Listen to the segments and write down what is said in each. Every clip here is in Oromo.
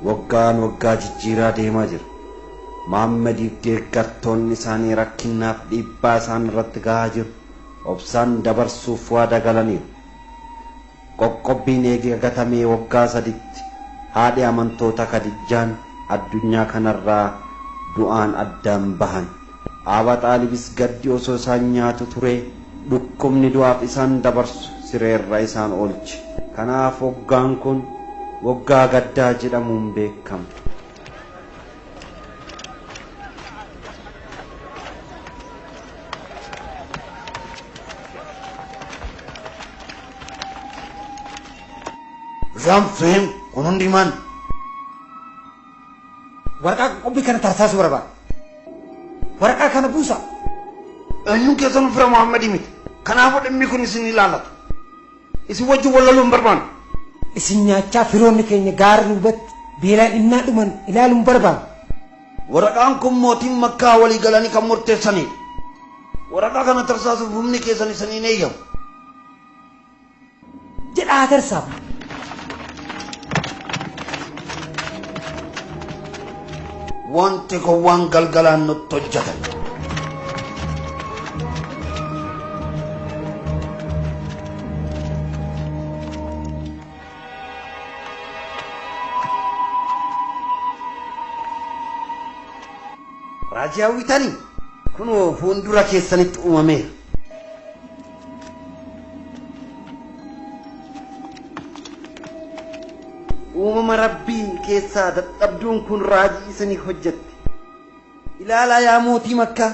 Waggaan waggaa jijjiiraa deemaa jira. Muhammadiif deeggartoonni isaanii rakkinnaaf dhiibbaa isaan irratti gahaa jiru obsaan dabarsuuf waada galaniiru. Qoqqobbiin eegee gatamee waggaa saditti haadhi amantoota Kadijjaan addunyaa kanarraa du'aan addaan bahan. Abaa Xaalibis gaddi osoo isaan nyaatu ture dhukkubni du'aaf isaan dabarsu sireerra isaan oolche. Kanaaf waggaan kun waggaa gaddaa jedhamuun beekama. Bishaan fe'een kun hundi maal? Waraqaa qoqqobbii kana tarsaasuu barbaada. Waraqaa kana buusaa. Eenyuun keessanuu fira Muhammadii miti. Kanaafuu dhimmi kun isin ilaallata. Isin wajjin wal loluu hin barbaannu. Isin nyaachaa firoonni keenya gaara duubatti beelaan innaa dhuman ilaaluu hin barbaannu. Waraqaan kun mootiin Makkaa walii galanii kan murteessanidha. Waraqaa kana tarsaasuuf humni keessan isin hin eeyyamu. Jedhaa haa tarsaafnu. Wanti kun waan galgalaan nutti hojjetan. Raajii hawwitanii kunoo fuuldura keessanitti uumameera. Uumama Rabbii keessaa dadhabduun kun raajii isinii hojjette. Ilaalaa yaa mootii Makkaa,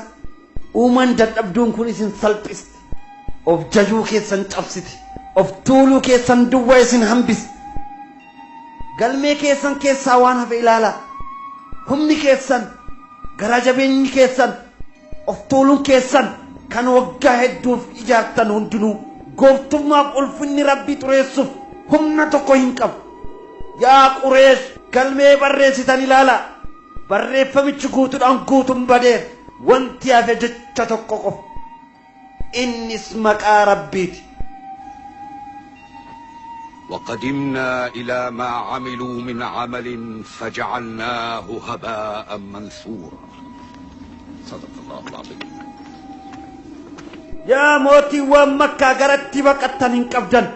uumaan dadhabduun kun isin salphiste. Of jajuu keessan cabsite. Of tuuluu keessan duwwaa isin hambiste. Galmee keessan keessaa waan hafe ilaalaa. Humni keessan, garaa jabeenyi keessan, of tuuluun keessan kan waggaa hedduuf ijaartan hundinuu gooftummaaf ulfinni Rabbii xureessuuf humna tokko hin qabu. Yaa Qureesh galmee barreessitan ilaalaa. Barreeffamichi guutuudhaan guutuun badeera. Wanti hafe jecha tokko qofa. Innis maqaa Rabbiiti. وقدمنا إلى ما عملوا من عمل فجعلناه هباء منثورا صدق الله العظيم Yaa mootiiwwan Makkaa garatti baqattan hin qabdan.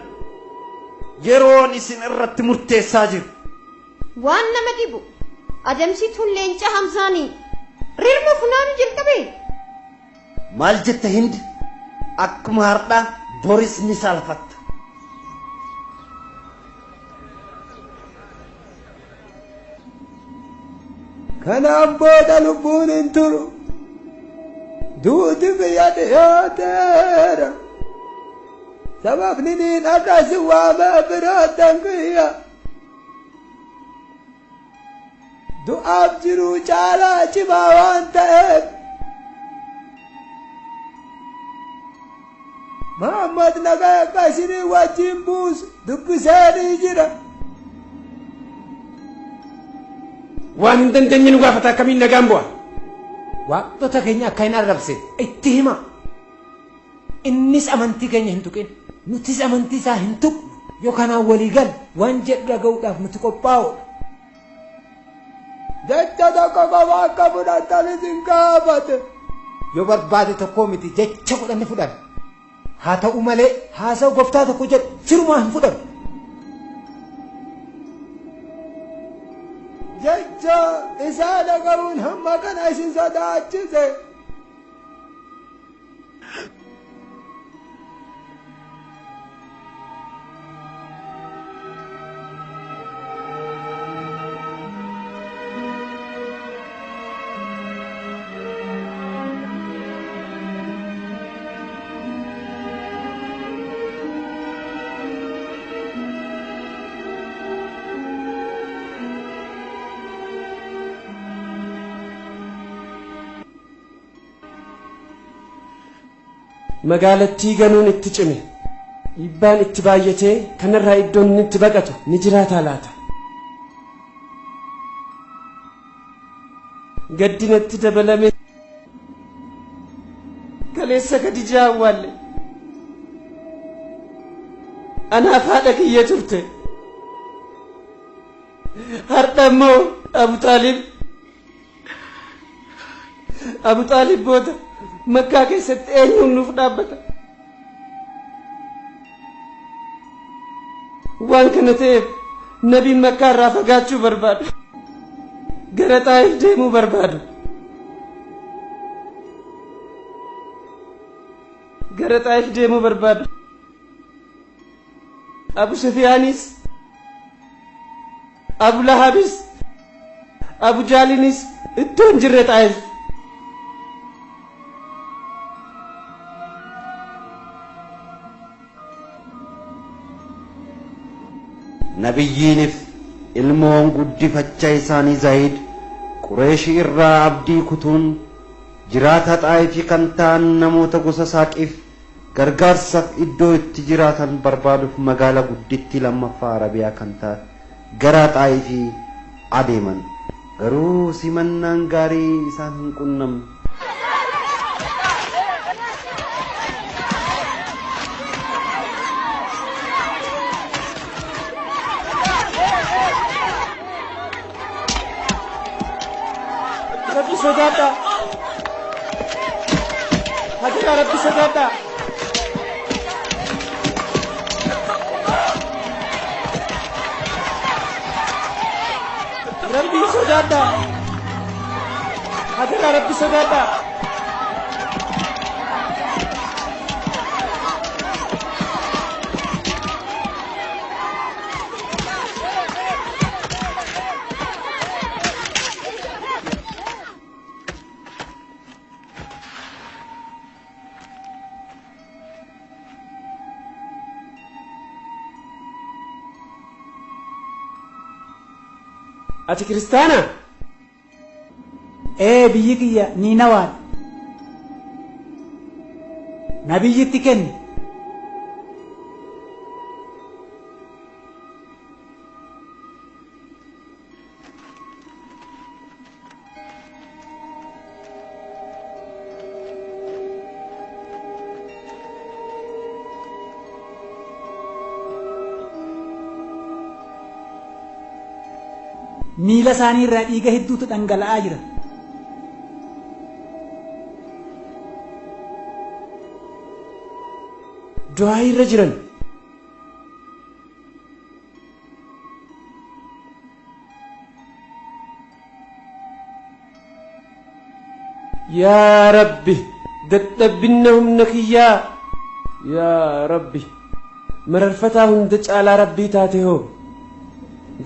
Yeroon isin irratti murteessaa jiru. Waan nama dhibu adamsituun leenca Hamzaanii rirma funaanuu jalqabe. Maal jette Hindi? Akkuma har'aa boris ni saalfatta. Kanaan booda lubbuun hin turu. Duuti biyya dhiyaateera. Sababni niin har'a si waamee firoottan kiyya. Du'aaf jiruu caalaa cimaa waan ta'eef. Muhammad nagaa akka isinii wajjin buusu dubbiseenii jira. Waan hin dandeenye nu gaafata akkamiin nagaan bu'a? Waaqtota keenya akka hin arrabsine itti hima. Innis amantii keenya hin tuqin, nutis amantii isaa hin tuqnu. Yoo kanaan walii galle waan jedhu dhaga'uudhaaf nuti qophaa'oodha. Jecha tokko qofa akka fudhattan isin gaafate. Yoo barbaade tokkoo miti jecha 10 ni fudhanna. Haa ta'u malee haasawa goftaa tokko jedhu sirumaa hin fudhannu. Jecha isaa dhaga'uun hamma kana isin sodaachise. Magaalattii ganuun itti cime. Dhiibbaan itti baay'atee kanarraa iddoon inni itti baqatu ni jiraataa laata? Gaddi natti dabalame. Kaleessa Khadijaa awwaalle. Anaaf haadha kiyya turte. Har'a immoo Abu Xaalib Abu Xaalib booda Makkaa keessatti eenyuun nuuf dhaabbata? Waan kana ta'eef nabiin Makkaa irraa fagaachuu barbaadu. Gara Xaayif deemuu barbaadu. Gara Xaayif deemuu barbaadu. Abu Sufiyaanis, Abu Lahabis, Abu Jaalinis iddoo hin jirre Xaayif. Nabiyyiinif ilmoon guddifacha isaanii Zaid Qureeshi irraa abdii kutuun jiraataa Xaayifii kan ta'an namoota gosa Saaqiif gargaarsaaf iddoo itti jiraatan barbaaduuf magaalaa guddittii lammaffaa Arabiyaa kan taate gara Xaayifii adeeman. Garuu simannaan gaarii isaan hin qunnamne. Rabbi sodaadhaa. Hadaraa Rabbi sodaadhaa. Rabbi sodaadhaa. Hadaraa Rabbi sodaadhaa. Ati kiristaana? Ee biyyi kiyya Niinawaadha. Nabiyyitti kenni. Miila isaanii irraa dhiiga hedduutu dhangala'aa jira. Du'aa irra jiran. Yaa Rabbi dadhabbinna humna kiyyaa yaa Rabbi mararfataa hunda caalaa Rabbii taate hoo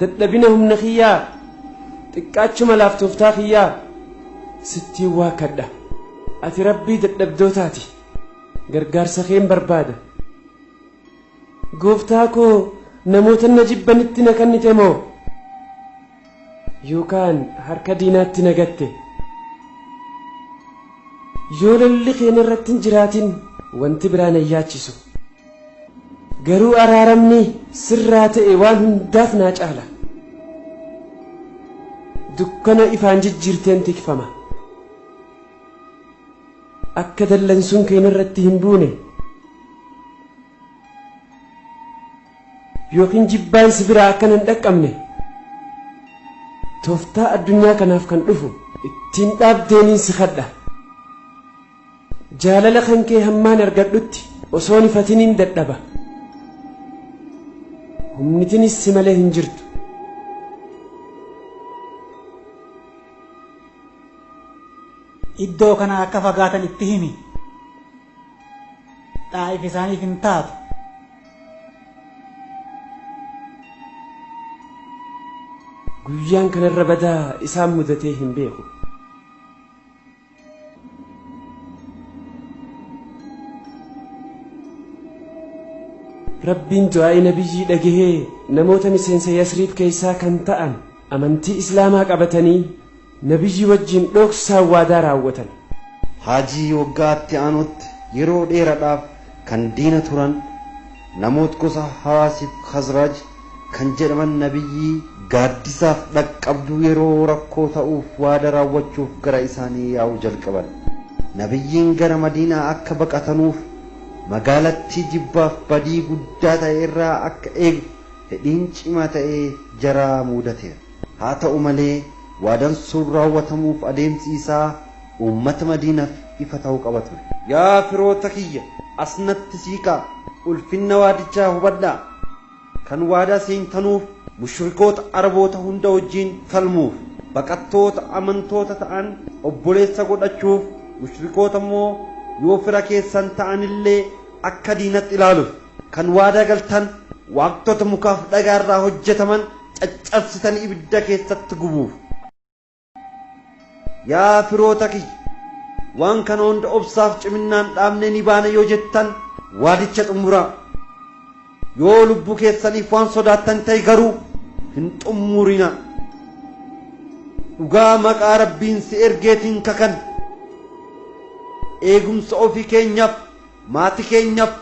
dadhabina humna kiyyaa xiqqaachuma laaftooftaa kiyyaa sittiin waakkadha ati Rabbii dadhabdootaati gargaarsa keen barbaada Gooftaa koo namoota na jibbanitti na kennite moo? Yookaan harka diinaatti na gatte? Yoo lolli kee narratti hin jiraatin wanti biraa na yaachisu. Garuu araaramni sirraa ta'e waan hundaaf naa caala. Dukkana ifaan jijjiirteen tikfama. Akka dallansuun kee narratti hin buune yookiin jibbaan si biraa akka nan dhaqqabne tooftaa addunyaa kanaaf kan dhufu ittiin dhaabdeeniin si kadha. Jaalala kan kee hammaan argadhutti osoon ifatiniin dadhaba. Humnitinis si malee hin jirtu. Iddoo kanaa akka fagaatan itti himi. Xaa'if isaaniif hin taatu. Guyyaan kanarra badaa isaan mudatee hin beeku. Rabbiin du'aa'ii nabiyyii dhagahee namoota miseensa Yasriib keessaa kan ta'an amantii Islaamaa qabatanii nabiyyii wajjin dhoksaan waadaa raawwatan. Haajii waggaa itti aanutti yeroo dheeradhaaf kan diina turan namoot gosa Hawaasiif Khazraj kan jedhaman nabiyyii gaaddisaaf dhaqqabduu yeroo rakkoo ta'uuf waada raawwachuuf gara isaanii yaa'uu jalqaban. Nabiyyiin gara Madiinaa akka baqatanuuf magaalattii jibbaaf badii guddaa ta'e irraa akka eegu fedhiin cimaa ta'e jara muudateera. Haa ta'u malee waadaan sun raawwatamuuf adeemsi isaa uummata Madiinaaf ifa ta'uu qaba ture. Yaa firoota kiyya, asnatti siiqaa, ulfinna waadichaa hubadhaa. Kan waadaa seentanuuf mushrikoota Araboota hunda wajjin falmuuf, baqattoota amantoota ta'an obboleessa godhachuuf, mushrikoota immoo yoo fira keessan ta'anillee akka diinatti ilaaluuf. Kan waadaa galtan waaqtota mukaaf dhagaa irraa hojjetaman caccabsitanii ibidda keessatti gubuuf. Yaa firoota kiyya, waan kana hunda obsaaf ciminnaan dhaabnee ni baana yoo jettan waadicha xumuraa. Yoo lubbuu keessaniif waan sodaattan ta'e garuu hin xumurina. Dhugaa maqaa Rabbiin si ergeetiin kakan. Eegumsa ofii keenyaaf, maatii keenyaaf,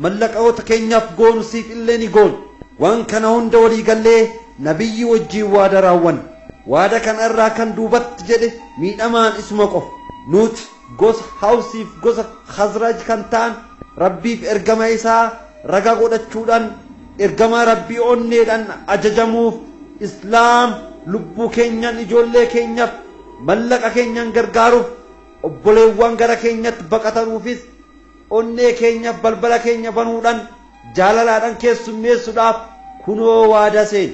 mallaqoota keenyaaf goonu siif illee ni goona. Waan kana hunda walii gallee nabiyyi wajjin waada raawwanna. Waada kana irraa kan duubatti jedhe miidhamaan isuma qofa. Nuti gosa Hawsiif gosa Khazraj kan ta'an Rabbiif ergama isaa raga godhachuudhaan ergama Rabbii onneedhaan ajajamuuf Islaam lubbuu keenyaan, ijoollee keenyaaf, mallaqa keenyaan gargaaruuf, obboleewwan gara keenyatti baqatanuufis onnee keenyaaf balbala keenya banuudhaan jaalalaadhaan keessummeessuudhaaf kunoo waada seena.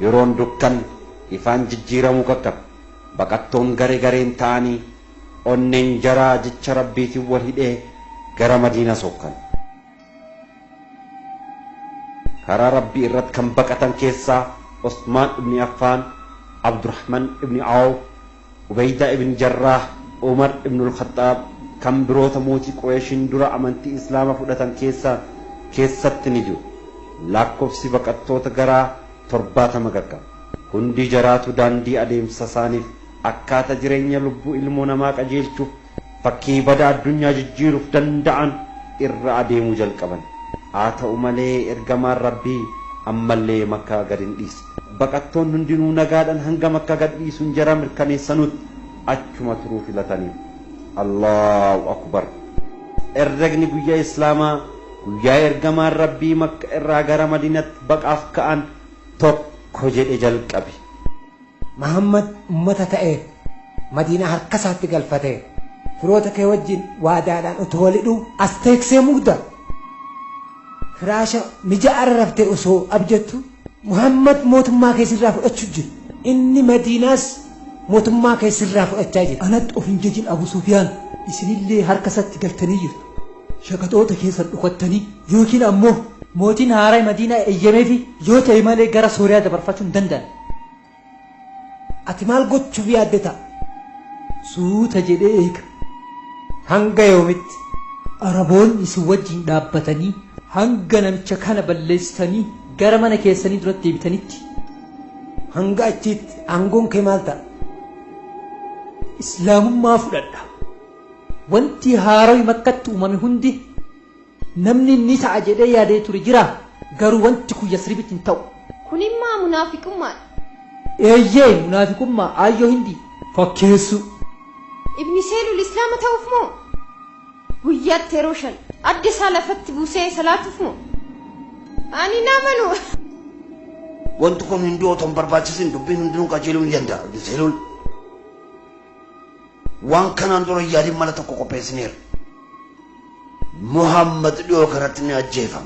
Yeroon dukkan ifaan jijjiiramuu qaqqabe. Baqattoon garee gareen ta'anii onneen jaraa jecha Rabbiitiin wal hidhee gara Madiina sokkan. Karaa Rabbii irratti kan baqatan keessaa Osmaan ibn Affaan, Abdurrahman ibn Awf, Ubeydaa ibn Jarraah, Umar ibn al-Khattaab kan biroota mootii Qureeshiin dura amantii Islaama fudhatan keessa keessatti ni jiru. Lakkoofsi baqattoota garaa 70 qaqqaba. Hundi jaraatu daandii adeemsa isaaniif akkaataa jireenya lubbuu ilmoo namaa qajeelchuuf fakkii bada addunyaa jijjiiruuf danda'an irra adeemuu jalqaban. Haa ta'u malee ergamaan Rabbii ammallee Makkaa gad hin dhiisne. Baqattoonni hundinuu nagaadhaan hanga Makkaa gad dhiisuun jara mirkaneessanutti achuma turuu filataniiru. Allahu Akbar! Herregni guyyaa Islaamaa guyyaa ergamaan Rabbii Makka irraa gara Madiinatti baqaaf ka'an tokko jedhe jalqabe. Muhammad ummata ta'eef Madiinaa harka isaatti galfatee firoota kee wajjin waadaadhaan otoo wal hidhuu as teeksee mugda. Firaasha mijaa'aa raftee osoo abjattu Muhammad mootummaa kee sirraa fudhachuu jira. Inni Madiinaas mootummaa kee sirraa fudhachaa jira. Anatti of hin jajin Abu Sufyaan, isinillee harka isaatti galtanii jirtu. Shaqaxoota keessan dhokattanii yookiin ammoo mootiin haaraa Madiinaa eeyyameefi yoo ta'e malee gara Sooriyaa dabarfachuu hin danda'an. Ati maal gochuuf yaadde ta'a? Suuta jedhee eega. Hanga yoomitti? Araboonni isin wajjin dhaabbatanii hanga namicha kana balleessitanii gara mana keessanii duratti deebitanitti. Hanga achiitti aangoon kee maal ta'a? Islaamummaa fudhadha. Wanti haarawi Makkatti uumame hundi namni ni ta'a jedhee yaadee ture jira, garuu wanti kun Yasribitti hin ta'u. Kun immaa munaafiqummaadha. Eeyyee, munaafiqummaa aayyoo Hindii fakkeessuu. Ibni Seelul Islaama ta'uuf moo? Guyyaatti yeroo 5 adda isaa lafatti buusee salaatuuf moo? Ani hin amanu. Wanti kun hunduu otoo hin barbaachisin dubbiin hundinuu qajeeluu ni danda'a. Ibni Seelul waan kanaan dura hin yaadin mala tokko qopheessineera. Muhammad dhiyoo kanatti ni ajjeefama.